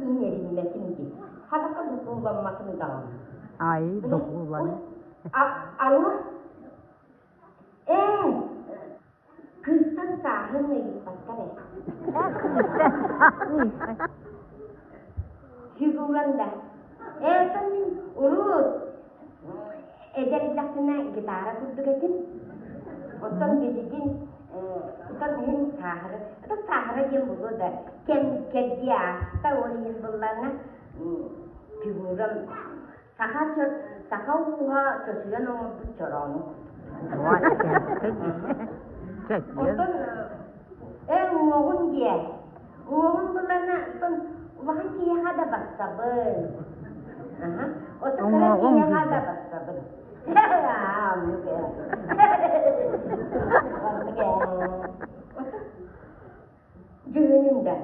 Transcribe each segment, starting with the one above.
иҥэриммэтим дии. Хатака букулламматым даҕаны. Ай, букуллан. Алло? Ээ, кыыстан сааһын ыйыппаттар ээ. Кыыстан сааһын Фигуран да. Ээ, оттон мин урут эдэр эрдэхпинэ гитара курдук этим. Оттон билигин оттон иһин сааһыра, оттон сааһыра диэн буолуо да, кэм кэрдии ааста, ол иһин буллаҕына фигурам саха саха ууһа чочуйан оҥорбут чороону Оттон эн уҥуоҕун диэ. Уҥуоҕун буллаҕына оттон улахан киһиэхэ да барсабын. Аха. Оттон кыра киһиэхэ да барсабын. Аа, оннук ээ. Оннук ээ. Оттон дьүһүнүн да.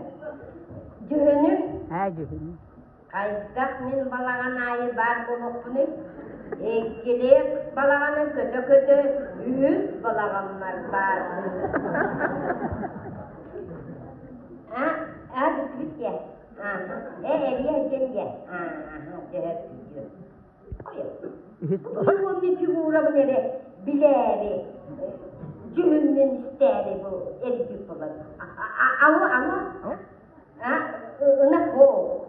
Дьүһүнүн? Ээ, дьүһүнүн. Хайдах мин балаҕан аайы баар буолуохпунуй? Иккилиэх балаҕаны көтө-көтө үһүс балаҕаммар баарбын. А, а бүттүбүт диэ. Ааха. Э, эрийэ сылдьан диэ. Ааха, дьэһэр видео. Үһүс Уонна фигурабын эрэ билээри, дьүһүммүн истээри бу эрийбит буолан. Алло, алло. А, ынах оо.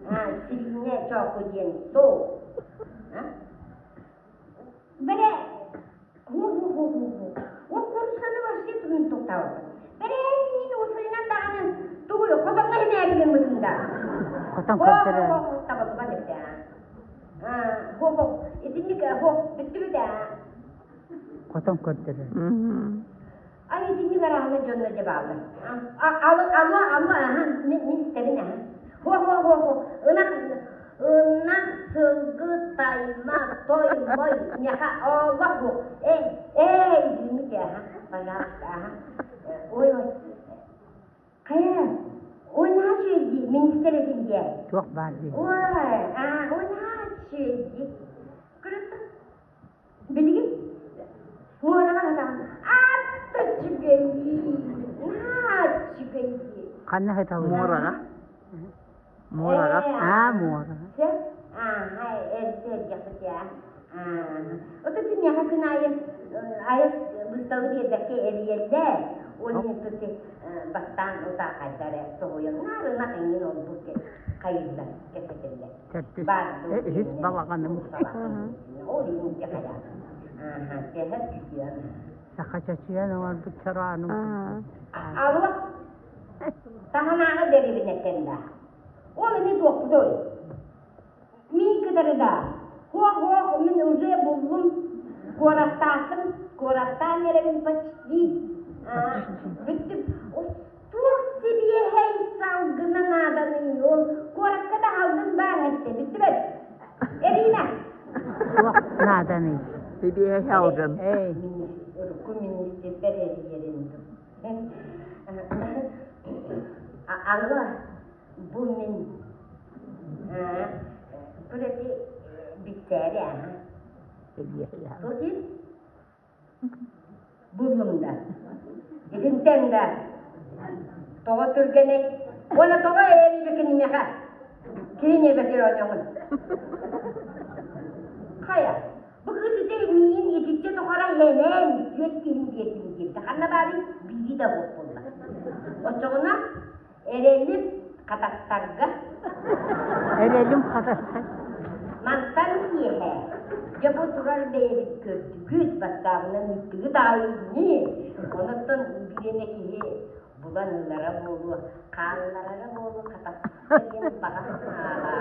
А, сибиинньэ чооку диэн соо. А? Бэрэ, ху-ху-ху-ху-ху. Ол курсаны вообще тугун туктаабаппын. Бэрэ, миин усуйунан даҕаны тугуй, хотоҥҥо иһинээри гыммытым да. Хотон көрдөрөр. Хо-хо-хо, табыллыбат эбит аа. Хо-хо, итинник хо, бүттүбүт аа. Хотон көрдөрөр. Ай итинник араана дьонно дьэ бааллар. Алло, алло, алло, аха, мин мин истэбин аха. Хо хо хо хо, ынах ынах сылгы тайма той мой няха олох бу. Э, э, извините, аха, пожалуйста, аха. Ой, ой. Хайа, ой, наһаа үчүгэй министр этин диэ. Туох баар дии. Ой, а, ой, наһаа үчүгэй дии. Көрөттө. Билигин муораҕа сытаҕын аатта үчүгэйии, наһаа үчүгэйии. Ханна сыталлар? Муораҕа. Муораҕа. Аа, муораҕа. Сөп. Ааха, эрдэ эргэхпит ээ. Аа. Ото миэхэ күн аайы айас быысталы биэрбэккэ эрийэллэр. Ол иһин тути бастаан утаахайдар соһуйан наарына эҥин олбут хайыыллар кэпсэтэллэр. Төрдүс, үһүс балаҕаным. Саха чочуйан оҥорбут чороону. Алло, таһынааҕы дэриэбинэттэн да. Ол ини туохпутой? Мин кытары да. Хуох-хуох, мин уже буллум. Куораттаатым, куораттаан эрэбин почти. Бүттүм. Туох сибиэһэй салгына нааданый ол куоракка да салгын баар эттэ бүттүбэт Эрина Туох нааданый Сибиэһэй салгын Эй урукку министрдэр эрийэрин Алло бу мин Күрэти бүттээри аха Сибиэһэй Тут Буллум да. Итинтэн да. Тоҕо түргэнэй? Уонна тоҕо эрийбэ киниэхэ? Кини эбэтэр оонньоҥун. Хайа, бу кыыс ити миин итиччэ тухара хэнэн түөрт киһин диэтим диэбитэ. Ханна баарый? Биири да буолла. Оччоҕуна Эрэлим хатастарга. Эрэлим хатастар. Мантан киэһэ, дьэ бу турар бэйэбит көрдүгүт, бастаабынан ыыттыгыт аайы Онуттан бириэмэ киһи булан ылара буолуо, хаалларара буолуо хатаска диэн баҕа санаалаах.